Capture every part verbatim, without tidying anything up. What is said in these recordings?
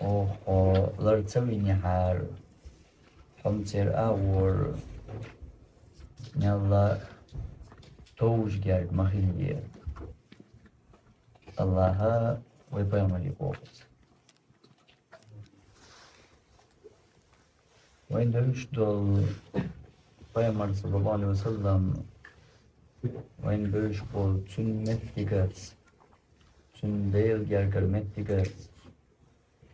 Оха хьо лар ца винехьара, хьо-м церан агӀор мелла товжа герга ма хилийта. АллахӀа вай пайхамаре боху иза. Вайна девзаш долу пайхамар, саллаллаху Ӏалайхи ва саллам, вайна бевзаш болу цуьнан меттигаца, цуьнан Делан гергара меттигаца,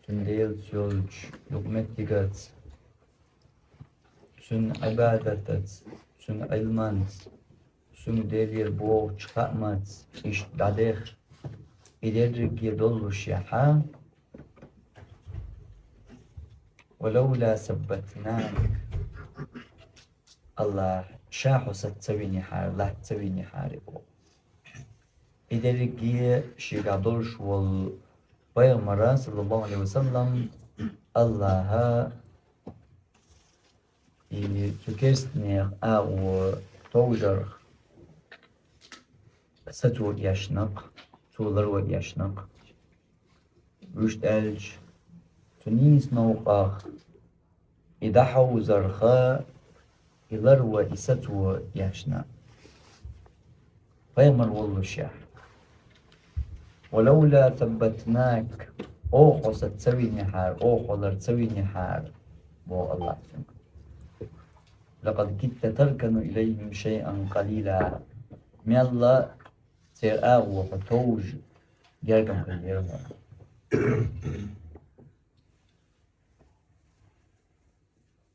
цуьнан Делаца йолчу юкъаметтигаца, цуьнан Ӏибадатаца, цуьнан Ӏилманца, цуьнга Делера бохучу хаамца иштта дӀадехна, и дерриге доллушехь, «ولولا ثبتناك», АллахӀа Ша хьо саца ца винехьара, латта ца винехьара боху. И дерриге шегахь долуш волу пайхамара, саллаллаху Ӏалайхи ва саллам, АллахӀа и цу керстанех агӀо товжарх сацо эшна-кх, цо ларво эшна-кх. Вуьшта аьлча, цу нийса новкъах и дӀахьовзарх, и ларво, и сацо эшна. Пайхамар воллушехь. «ولولا ثبتناك», оха хьо саца ца винехьара, оха хьо лар ца винехьара, боху АллахӀа цуьнга. «لقد كدت تركن إليهم شيئا قليلا». Мелла церан агӀо хьо товжа герга ма хилира хьо.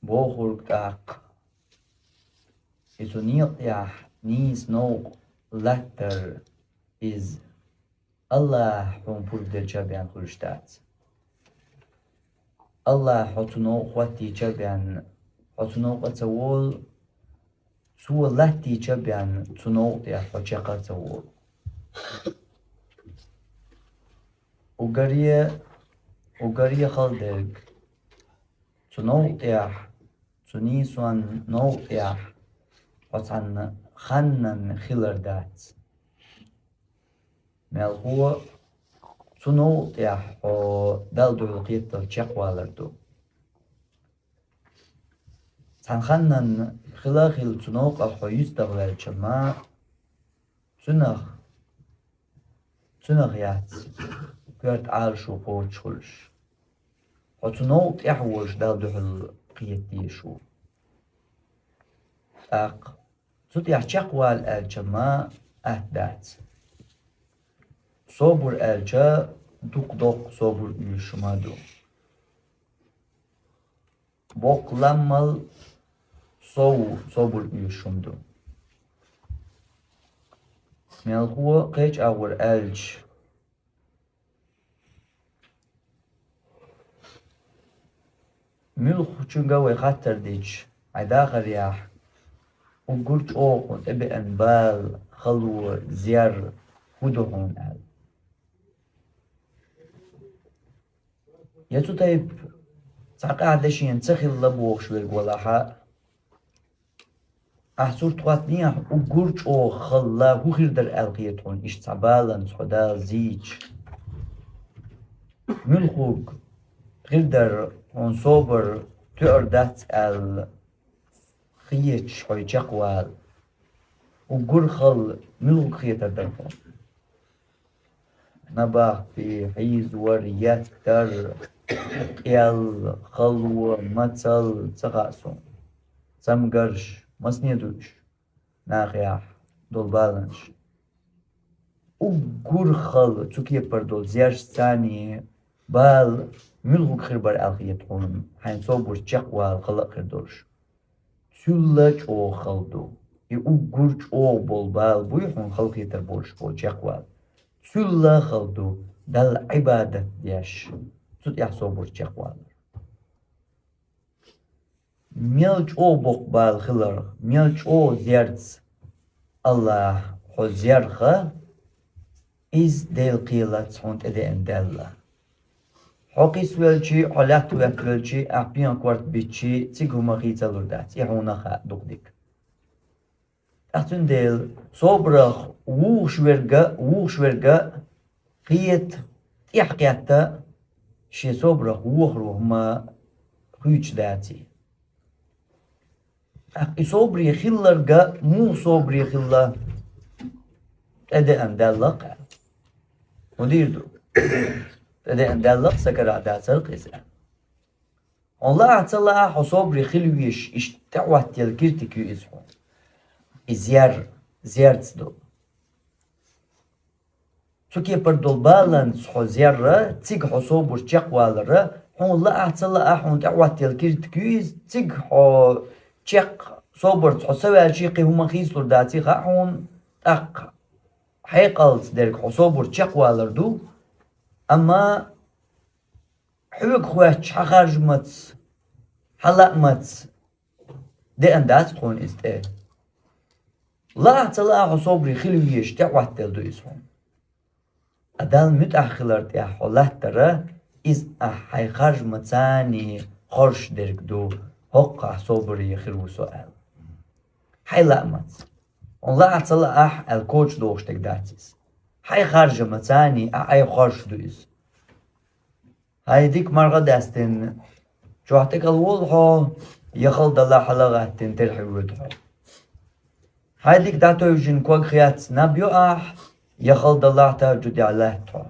Бохург тӀаккха, и цу некъа тӀехь нийса новкъа латтар, иза АллахӀа хьуна пурба делча бен хуьлуш дац. АллахӀа хьо цу новкъа хӀоттийча бен, хьо цу новкъа ца волу, Цо латтийча бен, цу новкъа тӀехь хьо чекх а ца волу. Уггаре, уггаре хала дерг, цу новкъа тӀехь, цу нийсонан новкъа тӀехь хьо цхьана ханнан хилар дац. Мелхо, цу новкъа тӀехь хьо Далла дуьхьал кхетар чекхвалар ду. Цхьана ханнан хила а хилла цу новкъах хьо юьстах ваьлча ма, цунах, цунах яц коьрта Ӏалашо кхочуш хуьлуш. Хьо цу новкъа тӀехь волуш Далла дуьхьал кхета дезаш ву. ТӀаккха цу тӀехь чекхвала аьлча ма атта дац. Собар аьлча, дукха доккха собар оьшуш хӀума ду. Боккха ламмал сов собар оьшуш хӀума ду. Мелхо кхечу агӀор аьлча, муьлххачуьнга вай хаттар дича, хьайн дахарехь, уггар чӀогӀа хьуна тӀебеана бала, хало, зер хӀун ду хьуна аьлла. Я цу тайпа цхьа къаьхьа дешна ца хилла бохуш верг валахьа, ахь сурт хӀоттанехьа, уггар чӀогӀа хала хӀун хир дара аьлла хета хьуна, иштта цхьа баланца хьо Дала зийча. Муьлххуг хир дара хьуна собар тоьар дац аьлла хеташ хьо чекхвала. Уггар хала муьлххуг хетар дара хьуна? Набахти, хьийзавар, еттар, къел, хало, мацалла, ца хаьа суна. Цамгарш, масане ду уьш, нахехь долу баланаш. Уггар хала цу кепара долу зерш, царний бала муьлххуг хир бара аьлла хета хьуна, хьайн собарш чекхвала хала а хир долуш? Цуьлла чӀогӀа хала ду. И уггар чӀогӀа болу бала буй хьуна хала хетар болуш бо чекхвала. Цуьлла хала ду Далла Ӏибадат деш, цу тӀехь собарш чекхвалар. Мел чӀогӀа боккха бала хиларх, мел чӀогӀа зерца АллахӀа хьо зерха, иза Делан кхелаца хьуна тӀедеана даьлла. Хьо кхийсавелчий, хьо лаьтта веттавелчий, ахь пен корта биччий, цига хӀума хийцалур дац, и хьуна хаьа дукха дика. ТӀаккха цундела собарах вухаш верг а, вухаш верг а хета, тӀехь кхетта, шен собарах вохаро хӀума хуьйцуш даций. ТӀаккха и собаре хилларг муха собаре хилла? ТӀедеана даьлла-кх аьлла. ХӀун дийр ду? ТӀедеана даьлла-кх, сакарахь дацар-кх иза аьлла. Хьуна лаахь а, ца лаахь а, хьо собаре хила везаш, иштта тӀехӀоттаелла киртиг ю иза хьуна. И зер, зерца ду. Цу кепара долу баланца хьо зерра, цига хьо собарца чекхвалара, хьуна лаахь а, ца лаахь а, хьуна тӀехӀоттаелла киртиг ю иза, цига хьо чекх собарца хьо ца ваьлча, кхин хӀума хийцалур даций хаьа хьуна, тӀаккха хьекъалца дерг хьо собарца чекхвалар ду, амма хьоьга хоьттуш хьан харжамца, хьан лаамца деана дац-кх хьуна иза тӀе. Лаахь а, ца лаахь а, хьо собаре хила везаш, тӀехӀоттаделла ду иза хьуна. Ткъа Далла муьтӀахь хилар тӀехь хьо латтара, иза ахь хьайн харжамца хоржуш дерг ду, хӀокхахь собаре хир ву со аьлла. Хьайн лаамца. Хьуна лаахь а, ца лаахь а аьлла кочадохуш дерг дац иза. Хьайн харжамца ахь айхьа хоржуш ду иза. Хьай дика марха а даьстина, чохь тӀекӀал волу хьо, я хала далахь хьала а гӀаттина, терхье воьду хьо. Хьай дика дӀатевжина ког хецна наб йо ахь, я хала далахь тахӀажжудехь латта хьо.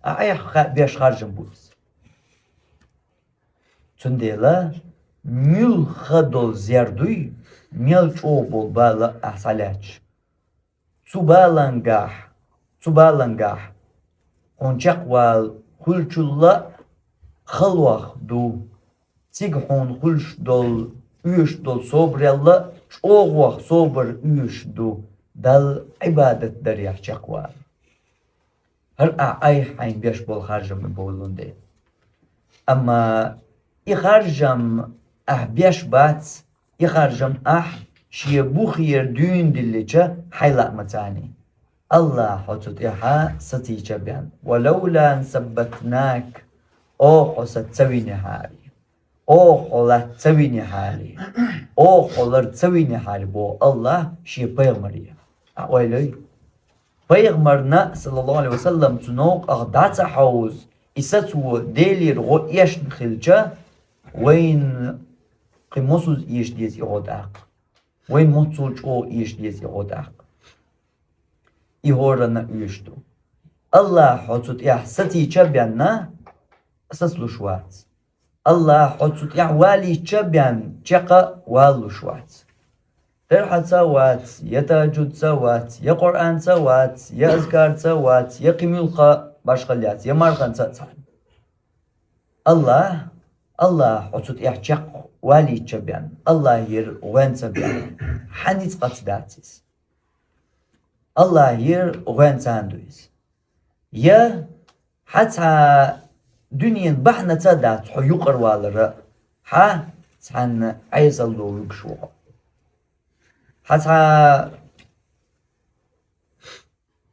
Ахь айхьа ха-, беш харжам бу иза. Цундела муьлхха долу зер дуй, мел чӀогӀа болу бала ахь схьалаьтташ. Цу балангахь, цу балангахь хьуна чекхвала хуьлучул а халох ду, цига хьуна хуьлуш долу, оьшуш долу собарел а чӀогӀох собар оьшуш ду, Далла Ӏибадат дарехь чекхвала. ХӀара ахь айхьа хьайна беш болу харжам болун де. Амма и харжам ахь беш бац, и харжам ахь шен бухера дуьйна диллича хьайн лаамца. АллахӀа хьо цу тӀехь сацийча бен: «ولولا أن ثبتناك», оха хьо саца ца винехьара, оха хьо латта ца винехьара, оха хьо лар ца винехьара, боху АллахӀа шен пайхамаре. Ахь ойла йой? Пайхамарна, саллаллаху Ӏалайхи ва саллам, цу новкъах дӀа ца хьовза, и сацо Делера гӀо эшна хилча, вайна кхин мосазза эша деза и гӀо тӀаккха. Вайна моццул чӀогӀа эша деза и гӀо тӀаккха. И хӀоранна оьшуш ду. АллахӀа хьо цу тӀехь сацийча бен, сацалуш вац. АллахӀа хьо цу тӀехь валийча бен, чекх а валалуш вац. Терхьаца а вац, я тахӀажжудца а вац, я Къуръанца а вац, я азкарца а вац, я кхин муьлхха башхаллица, я марханца а цхьаьна. АллахӀ, АллахӀа хьо цу тӀехь чекх валийча бен, АллахӀера гӀоьнца бен, хьан ницкъаца дац иза. АллахӀера гӀоьнца ду иза. Я хьан цхьа дуьненан бахьанаца а дац хьо юкъара валар, хьан цхьанна Ӏесалло вуьгуш ву хьо. Хьан цхьа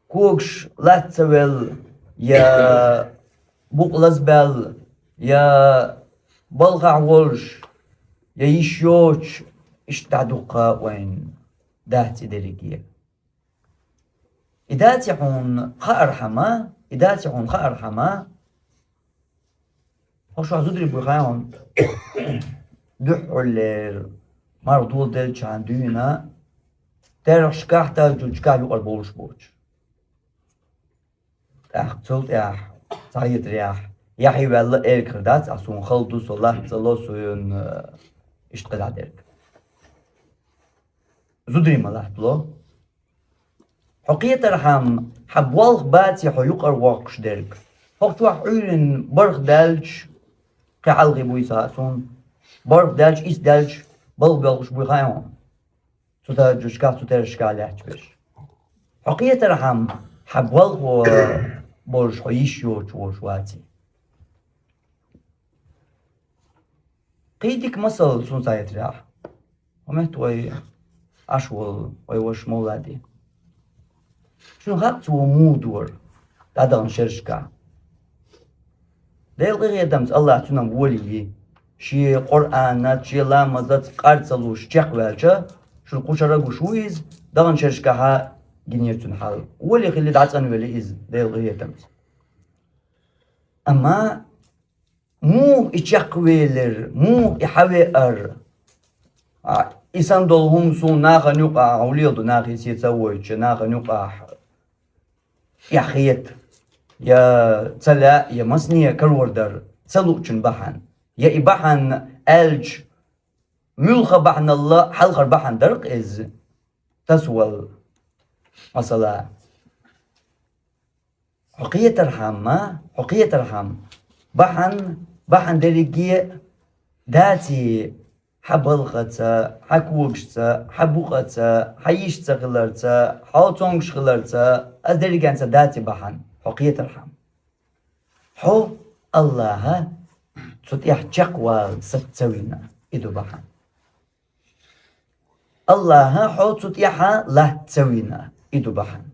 когаш латта ца велла, я букъ лазабаьлла, я балхахь волуш, я йиш йоцуш, иштта дӀадуккха вайна дац и дерриге. И даций хьуна хаархьама, и даций хьуна хаархьама, хьо шух зударий буй хаьий хьуна, дуьххьарлера марха доладелчахьана дуьйна, терахьашкахь, тахӀажжудашкахь юкъара бовлуш боцуш. ТӀаккха цул тӀаьхьа, цхьа хетарехь, яхье ваьлла эргахь дац, ахь суна хала ду, со латта ца ло, суна, э, иштта къа дӀадерг. Зударий ма латтало. Хьо кхетархьама, хьан болх баций хьо юкъара воккхуш дерг? ХӀокху чохь Ӏуьйранна бархӀ даьлча, кхин хьалхе буй ца хаьа суна, бархӀ даьлча, исс даьлча, балха боьлхуш буй хаьий хьуна? Цу тахӀажжудашкахь, цу терахьашкахь лаьтташ берш. Хьо кхетархьама, хьан болх болуш, хьо йиш йоцуш волуш ваций? Кхин дика масал суна ца хетарехь. Хьо метта вай Ӏаш волу вай ваша Мовлади. Шуна хаьа цо муха дора дӀадахана шерашкахь? Делан къинхетамца АллахӀа цуьнан волийна, шен Къуръанаца, шен ламазаца къар ца луш чекхваьлча, шуна кху шарахь гуш ву иза, дахана шерашкахьа гинера цуьнан хьал. Волий хилла дӀацӀанвелира иза Делан къинхетамца. Амма Муха и чекхвелар, муха и хьавеар? А, и санна долу хӀума суна нахана юкъахь, хьо леладу нахе сецавойтуш, нахана юкъахь я хета, я ца лаьа, я масане карор дар ца луучун бахьана, я и бахьана аьлча, муьлха бахьаналла хьалхара бахьана дара-кх иза, тасавала, масала. Хьо кхетархьама, хьо кхетархьама, бахьана, бахьана дерриге а даций, хьан балхаца, хьан когашца, хьан букъаца, хьан йиш ца хиларца, хьо цомгуш хиларца, ас дерригенца даций бахьана, хьо кхетархьама. Хьо Аллахьа цу тӀехь чекхвала саца ца вина, и ду бахьана. Аллахьа хьо цу тӀехьа латта ца вина, и ду бахьана.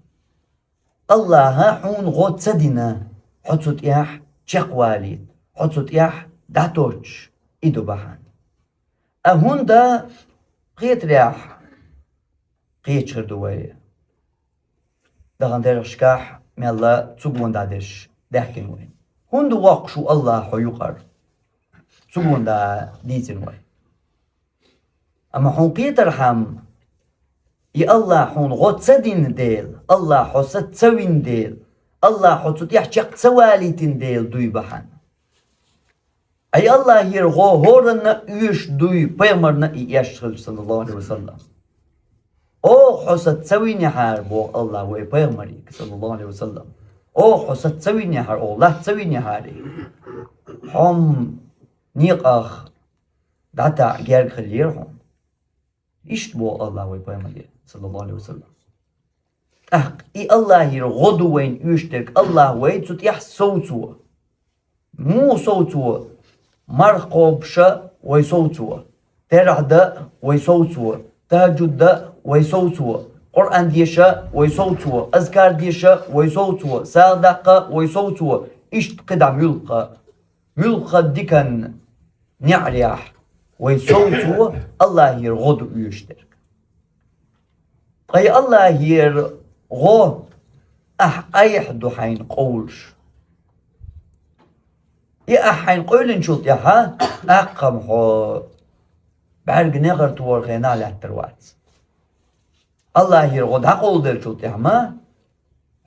Аллахьа хьуна гӀо ца дина, хьо цу тӀехь чекхвалийта, хьо цу тӀехь дӀатоттуш, и ду бахьана. А хӀунда кхетарехь кхеча хир ду вай. Дахана дерригашкахь мелла цу гонда дерш даьхкина вай. ХӀунда воккхуш ву Аллахь хьо юкъара? Цу гонда дийцина вай. Амма хьуна кхетархьама, и Аллахь хьуна гӀо ца дина дела, Аллахь хьо саца ца вина дела, Аллахь хьо цу тӀехь чекх ца валийтина дела дуй бахьана. Ай Аллахьера гӀо хӀоранна а оьшуш дуй, пайхамарна а и эшна хилча, саллаллаху Ӏалайхи ва саллам. Оха хьо саца ца винехьара, боху Аллахь вай пайхамарига, саллаллаху Ӏалайхи ва саллам. Оха хьо саца ца винехьара, оха латта ца винехьара, хьо-м некъах дӀатаӀа герга хиллера хьуна. Иштта боху Аллахь вай пайхамаре, саллаллаху Ӏалайхи ва саллам. ТӀаккха и Аллахьера гӀо ду вайна оьшуш дерг, Аллахь вай цу тӀехь совцо. Муха совцо? Марха кхобуш а вай совцо, терахь дан а вай совцо, тахӀажжуд дан а вай совцо, Къуръан деша а вай совцо, азкар деша а вай совцо, сагӀа даккха а вай совцо, иштта кхидӀа муьлхха а. Муьлхха диканна неӀарехь вай совцо Аллахьера гӀо ду оьшуш дерг. Ткъа и Аллахьера гӀо ахь айхьа ду хьайна къовлуш. И ахь хьайна къовлинчул тӀаьхьа, тӀаккха-м хьо бӀаьрга негӀар тохар хенахь лаьттар вац. Аллахьера гӀо дӀакъовладелчул тӀаьхьа-м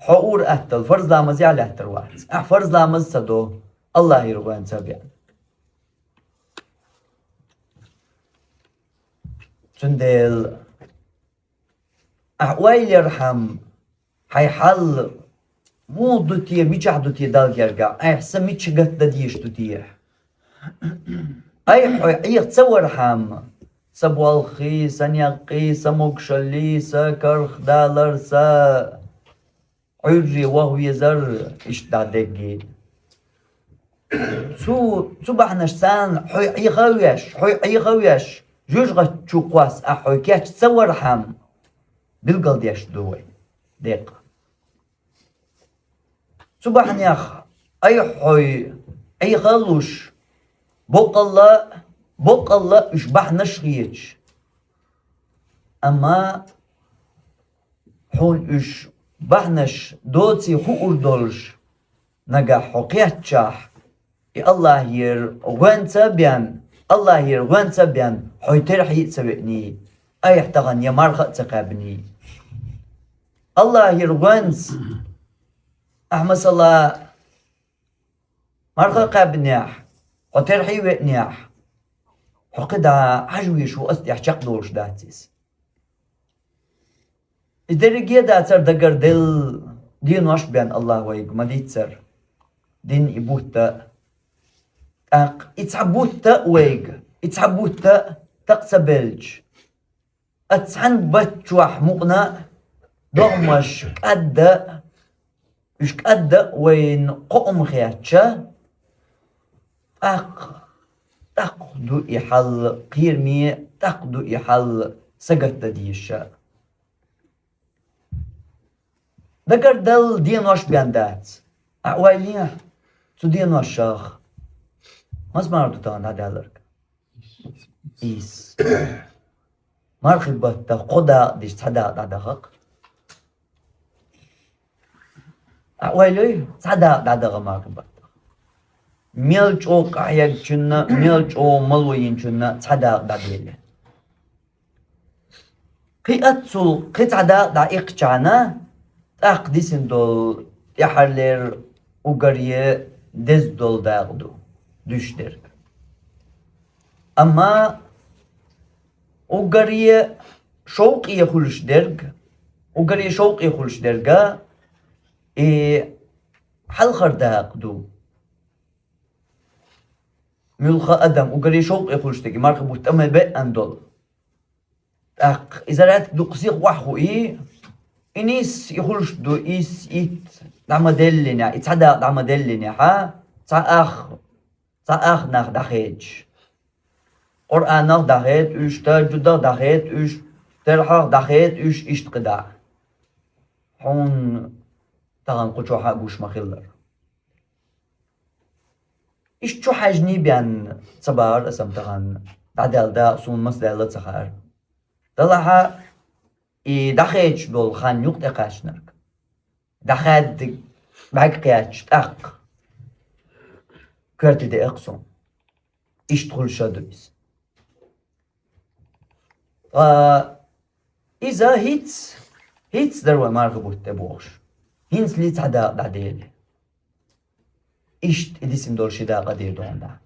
хьо ур-атталла фарз ламазехь лаьттар вац. Ахь фарз ламаз ца до, Аллахьера гӀоьнца бен. Цундела ахь ойла ярхьама, хьайн хьал муха ду те, мичахь ду те Далла гергахь, айхьа сан мича гатдан дезаш ду те? Айхьа хьо Ӏеха ца вархьама, сан болххий, сан некъий, сан могушаллий, сан карх далар, сан Ӏуьйрре ваха везар, иштта дӀа дегги. Цу, цу бахьанашца хьо Ӏеха а веш, хьо Ӏеха а веш, жоьжахати чу кхосса ахь хьо кечдеш ца вархьама, билгалдеш ду вай декъа. Цу бахьанех айхьа хьо Ӏеха а луш, боккъалла, боккъалла уьш бахьанаш а хеташ. Амма хьуна уьш бахьанаш доций хуур долуш, нагахь хьо кхеттачохь, и Аллахьера гӀоьнца а бен, Аллахьера гӀоьнца а бен, хьо терхье а ца веаний, айхьа тахана я марха а ца кхаьбиний. Аллахьера гӀоьнца ахь, масала, марха а кхаьбинехь, хьо терхье а веанехь, хьо кхидӀа хьажа везаш ву, аса тӀехь чекхдолуш дац иза. И дерриге а дацара, дагарделла денош а бен Аллахь вайга ма-дийццара, дина и бутт а. ТӀаккха и цхьа бутт а вайга, и цхьа бутт а такъ ца белча, аса цхьана бутт чохь мукъана а догӀмаш кӀадда а, уьш кӀадда а вайна кхоам хетча, тӀаккха, тӀаккха ду и хьал кхераме, тӀаккха ду и хьал сагатдан дезаш а. Дагарделла денош бен дац. Ахь ойла е, цу деношах маса марха ду тахана дӀадаьлларг? Ийс. Мархи баттах кхо дакъа деш, цхьа дакъа дӀадаха-кх. Ахь ойла е, цхьа дакъа дӀадаха мархи баттах. мел чӀогӀа къахьегачунна, мел чӀогӀа мало йинчунна цхьа дакъа дӀаделла. Кхы а цул, кхы цхьа дакъа дӀаиккхачарна, тӀаккха дисина дола тӀехьарлера уггаре деза дола дакъа ду, дуьсуш дерг. Амма уггаре шовкъе хуьлуш дерг, уггаре шовкъе хуьлуш дерг, и хьалхара дакъа ду. Муьлхха адам, уггаре шовкъе хуьлуш дерг, мархий бутт тӀама беана долу. ТӀаккха иза раьттиг дукха сиха охьахуий, и нийсса и хуьлуш ду, исс, итт дӀа ма деллинехь, и цхьа дакъа дӀа ма деллинехь, цхьа ах, цхьа ах нах дӀахедаш. Къуръанах дӀахеда уьш, тажжудах дӀахеда уьш, терхьах дӀахеда уьш, иштта кхидӀа. Хьуна тахана кху чохь а гуш ма-хиллара. Иштта чу хьаьжний бен ца бахара аса-м тахана, дӀадаьлла дакъа суна маса даьлла а ца хаьара. Делахь а и дӀахедаш долу хан юкъа тӀекхаьчнарг. ДӀахаьдда бӀаьрг кхаьчча тӀаккха коьрте деа-кх суна. Иштта хуьлуш а ду иза. Ткъа иза хӀинца, хӀинца дара вай мархий бутт тӀе бохуш. ХӀинцале цхьа дакъа дӀаделла. Иштта и дисина долу ши дакъа дийр ду хьуна.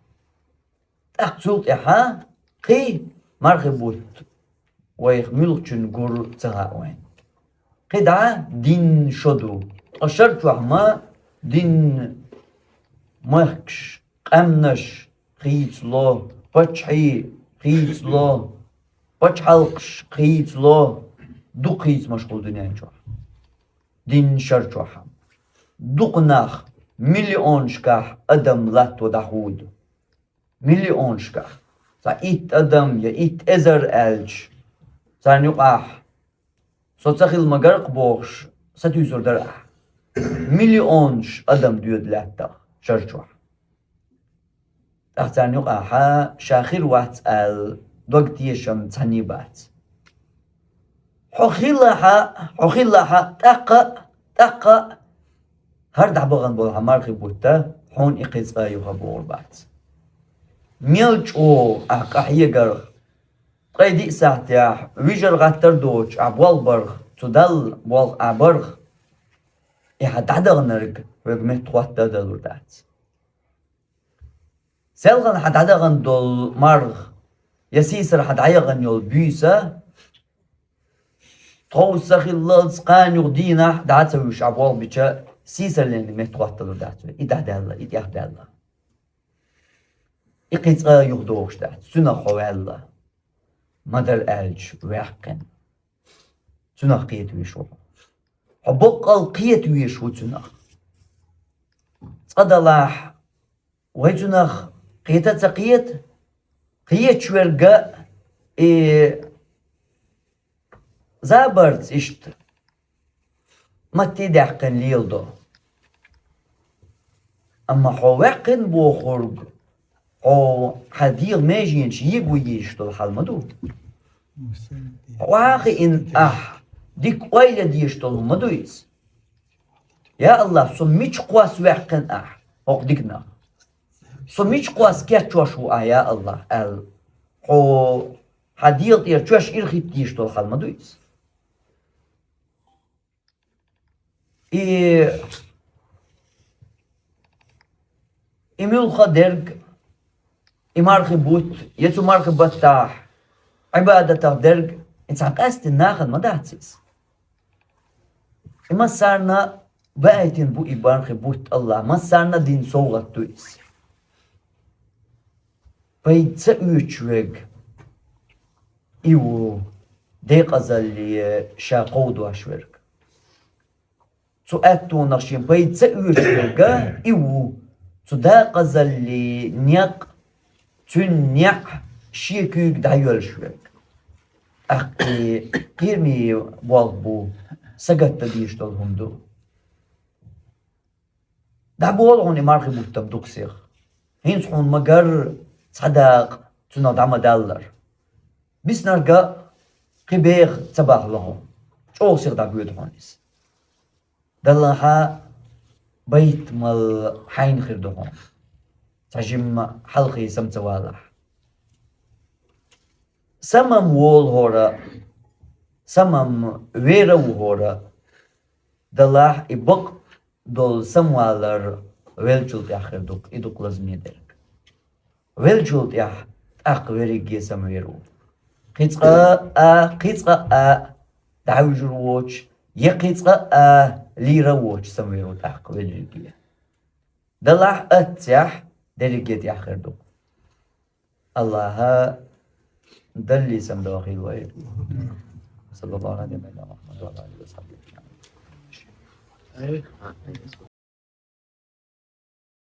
ТӀаккха цул тӀаьхьа кхин мархий бутт вайх муьлххачунна гур ца хаьа вайна. КхидӀа дин шо ду. Ткъа шар чохь ма дин мехкаш, къаьмнаш хийцало, паччахьий хийцало, пачхьалкхаш хийцало, дукха хийцамаш хуьлу дуьнен чохь. Дин шар чохь. Дукха нах, миллионашкахь адам латто дӀахуду. Миллионашкахь. Цхьа итт адам я итт эзар аьлча, царна юкъахь со ца хила ма-гарра бохуш, сатуьйсур дара ахь. Миллионаш адам доьду лаьттах шар чохь. ТӀаккха царна юкъахьа ша хир вац аьлла дог тешам цхьанний бац. Хьо хилла хьа, хьо хилла хьа, тӀаккха, тӀаккха, хӀара дӀабахана болу хьан мархий бутт хьуна и кхин цкъа а юха богӀур бац. Мел чӀогӀа ахь къахьегарх, ткъе диъ сахьтехь вижар гӀаттар доцуш ахь болх барх, цу Далла болх ахь барх, и хьан дӀадаханарг хьоьга меттахӀотта а далур дац. Селхана хьан дӀадахана долу марха я сийсара хьан дӀаяхана йолу буьйса, тховса хиллалц кхана юха дийнахь дӀа а ца вуьйш ахь болх бича, сийсара ленна меттахӀотталур дац вай. И дӀадаьлла, и тӀехдаьлла. И кхин цкъа а юхадогӀуш дац, цуьнах хьо ваьлла. Ма-дарра аьлча, ваьккхина. Цуьнах кхетавеш ву хьо. Хьо боккъал кхетавеш ву цуьнах. Цкъа далахь, вай цуьнах кхета а ца кхета, кхеташ верг а и забарца иштта матте а даьккхина леладо. Амма хьо ваьккхина бохург, хьо хьан дегӀан меженаш егу йийш долу хьал ма ду. Хьо а хиъна ахь дика ойла деш долу ма ду иза. Я АллахӀ, со мича кхосса ваьккхина ахь хӀокху диканах? Со мича кхосса кечвеш ву ахь, я АллахӀ, аьлла, хьо хьан дегӀан тӀера чоьш ирхитта деш долу хьал ма ду иза. И, и муьлхха дерг, и мархи бутт, я цу мархи баттахь Ӏибадатах дерг, и цхьа къаьсттина нахана ма дац иза. И массарна баийтина бу и мархи бутт АллахӀа, массарна дина совгӀат ду иза. Пайда ца оьцуш верг и ву, декъазалле ша кховдош верг. Цу аьттонах шен пайда ца оьцуш верг а и ву, цу декъазалле некъ, цуьнан неӀ шен куьйга дӀайоьллуш верг. ТӀаккха и кхераме болх бу, сагатдан дезаш долу хӀума ду. ДӀаболу хьуна и мархи бутт-м дукха сиха. ХӀинца хьуна ма-гарра цхьа дакъа цуьнах дӀа ма-даллара. Биснарг а кхин беха ца бахало хьуна. ЧӀогӀа сиха дӀабоьду хьуна иза. Даллахьа, байтамал хьайна хир ду хьуна. цхьа жимма хьалхе сама ца валахь. Самам волхӀора, самам вер а ву хӀора, далахь и бакъ долу самавалар веллачул тӀаьхьа хир ду-кх, и ду-кх лазаме дерг. Веллачул тӀаьхьа тӀаккха верриге самавер ву. Кхин цкъа а, кхин цкъа а дӀавуьжур воцуш, я кхин цкъа а лийр воцуш самавер ву тӀаккха верриге. Далахь аттехь дерриге тӀаьхьа хир ду-кх. АллахӀа далле сама дохийла вай. Саллаллаху Ӏала набийина Мухьаммад ва Ӏала алихи ва сахьбихи ажмаӀин.